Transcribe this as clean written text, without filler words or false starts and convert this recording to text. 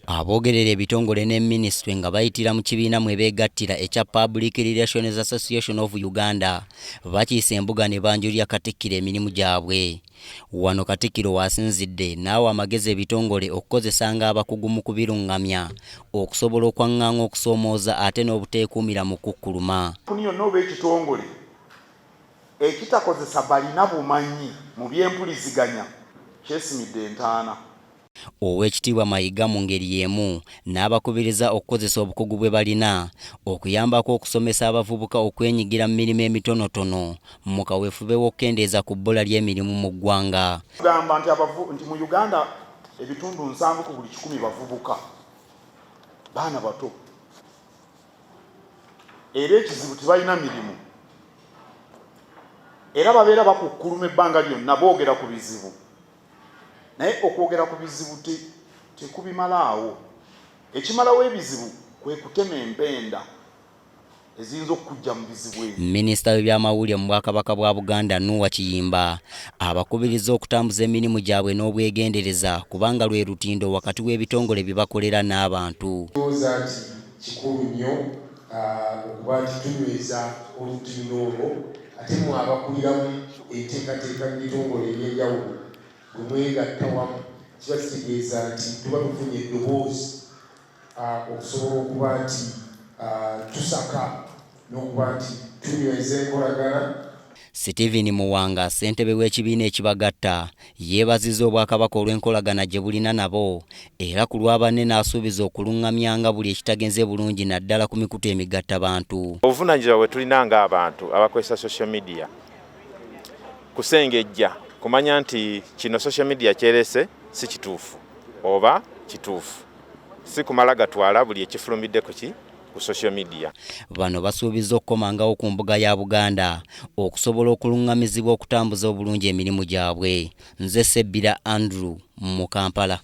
Aboogerera ebitongole ne minisitule nga bayitira mu kibiina mwe beegattira ekya Public Relations Association of Uganda bakiise embuga ne banjulira Katikkiro emirimu gyabwe. Wano Katikkiro w'asinzidde n'awa amagezi ebitongole okukozesanga abakugu mu kubirungamya okusobola okwaŋŋanga okusoomooza ate n'obuteekuumira mu kukkuluma. Kampuni yonna oba ekitongole ekitakozesa balina bumanyi mu by'empuliziganya kyesimidde entaana. Oweekitiibwa Mayiga mu ngeri y'emu n'abakubiriza okukozesa obukugu bwe balina okuyambako okusomesa abavubuka okwenyigira mu mirimu emitonotono mu kaweefube w'okukendeeza ku bbula ly'emirimu mu ggwanga. Tugamba nti nti mu Uganda ebitundu 70 ku buli 100 bavubuka, baana bato, era ekizibu tebalina mirimu, era babeera bakukkuluma ebbanga lyonna boogera ku bizibu, naye okwogera ku bizibu tekubimalaawo. Ekimalawo ebizibu kwe kutema empenda eziyinza okukujja mu bizibu ebyo. Minisita w'ebyamawulire mu Bwakabaka bwa Buganda, Noah Kiyimba, abakubirizza okutambuza emirimu gyabwe n'obwegendereza kubanga lwe lutindo wakati w'ebitongole bye bakolera n'abantu. Ndowooza nti kikulu nnyo okuba nti tunyweza olutindo olwo, ate mmwe abakuliramu enteekateeka mu bitongole eby'enjawulo bwe mwegatta wamu kiba kitegeeza nti tuba tufunye eddoboozi okusobola okuba nti tusaka n'okuba nti tunyweza enkolagana. Stephen Muwanga, ssentebe w'ekibiina ekibagatta, yeebazizza Obwakabaka olw'enkolagana gye bulina nabo era ku lwa banne n'asuubiza okulungamyanga buli ekitagenze bulungi naddala ku mikutu emigattabantu. Obuvunaanyizibwa bwe tulina ng'abantu abakozesa social media kusengejja kumanya nti kino social media kyerese si kituufu oba kituufu, si kumala gatwala buli ekifulumidde ku ki ku social media. Bano basuubizza okukomangawo ku mbuga ya Buganda okusobola okulungamizibwa okutambuza obulungi emirimu gyabwe. Nze Ssebbira Andrew mu Kampala.